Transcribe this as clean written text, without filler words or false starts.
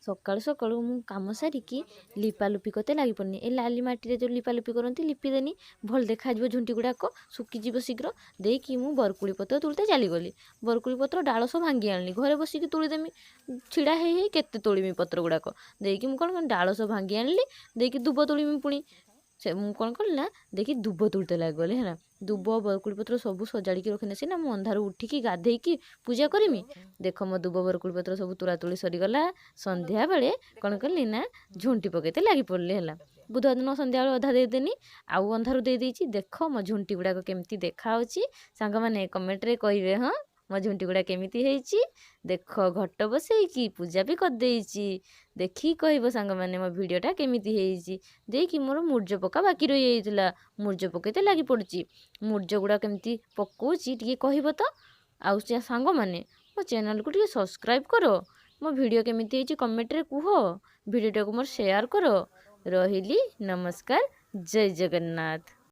ସକାଳୁ ସକାଳୁ ମୁଁ କାମ ସାରିକି ଲିପାଲୁପି କରତେ ଲାଗିପଡ଼ିନି। ଏ ଲାଲି ମାଟିରେ ଯେଉଁ ଲିପାଲୁପି କରନ୍ତି, ଲିପିଦେନି, ଭଲ ଦେଖାଯିବ, ଝୁଣ୍ଟି ଗୁଡ଼ାକ ଶୁଖିଯିବ ଶୀଘ୍ର। ଦେଇକି ମୁଁ ବରକୁଳି ପତ୍ର ତୋଳିତେ ଚାଲିଗଲି। ବରକୁଳି ପତ୍ର ଡାଳ ସବୁ ଭାଙ୍ଗି ଆଣିଲି। ଘରେ ବସିକି ତୋଳିଦେମି, ଛିଡ଼ା ହେଇ ହେଇ କେତେ ତୋଳିମି ପତ୍ର ଗୁଡ଼ାକ। ଦେଇକି ମୁଁ କ'ଣ ଡାଳ ସବୁ ଭାଙ୍ଗି ଆଣିଲି। ଦେଇକି ଦୁବ ତୋଳିମି ପୁଣି। ସେ ମୁଁ କ'ଣ କଲି ନା, ଦେଇକି ଦୁବ ତୋଳିତେ ଲାଗିଗଲି ହେଲା। ଦୁବ ବରକୁଳି ପତ୍ର ସବୁ ସଜାଡ଼ିକି ରଖିନେ ସିନା ମୁଁ ଅନ୍ଧାରୁ ଉଠିକି ଗାଧେଇକି ପୂଜା କରିମି। ଦେଖ, ମୋ ଦୁବ ବରକୁଳି ପତ୍ର ସବୁ ତୋଳା ତୋଳି ସରିଗଲା। ସନ୍ଧ୍ୟାବେଳେ କ'ଣ କଲି ନା, ଝୁଣ୍ଟି ପକେଇତେ ଲାଗି ପଡ଼ିଲି ହେଲା। ବୁଧବାର ଦିନ ସନ୍ଧ୍ୟାବେଳେ ଅଧା ଦେଇଦେନି, ଆଉ ଅନ୍ଧାରୁ ଦେଇଦେଇଛି। ଦେଖ, ମୋ ଝୁଣ୍ଟି ଗୁଡ଼ାକ କେମିତି ଦେଖାହେଉଛି। ସାଙ୍ଗମାନେ କମେଣ୍ଟରେ କହିବେ, ହଁ, ମୋ ଝୁଣ୍ଟି ଗୁଡ଼ା କେମିତି ହେଇଛି। ଦେଖ, ଘଟ ବସେଇକି ପୂଜା ବି କରିଦେଇଛି। ଦେଖିକି କହିବ ସାଙ୍ଗମାନେ, ମୋ ଭିଡ଼ିଓଟା କେମିତି ହେଇଛି। ଦେଇକି ମୋର ମୁର୍ଜ ପକା ବାକି ରହିଯାଇଥିଲା, ମୁର୍ଜ ପକେଇତେ ଲାଗି ପଡ଼ୁଛି। ମୁର୍ଜ ଗୁଡ଼ା କେମିତି ପକଉଛି ଟିକେ କହିବ ତ। ଆଉ ସେ ସାଙ୍ଗମାନେ, ମୋ ଚ୍ୟାନେଲକୁ ଟିକେ ସବସ୍କ୍ରାଇବ୍ କର। ମୋ ଭିଡ଼ିଓ କେମିତି ହେଇଛି କମେଣ୍ଟରେ କୁହ। ଭିଡ଼ିଓଟାକୁ ମୋର ସେୟାର କର। ରହିଲି, ନମସ୍କାର, ଜୟ ଜଗନ୍ନାଥ।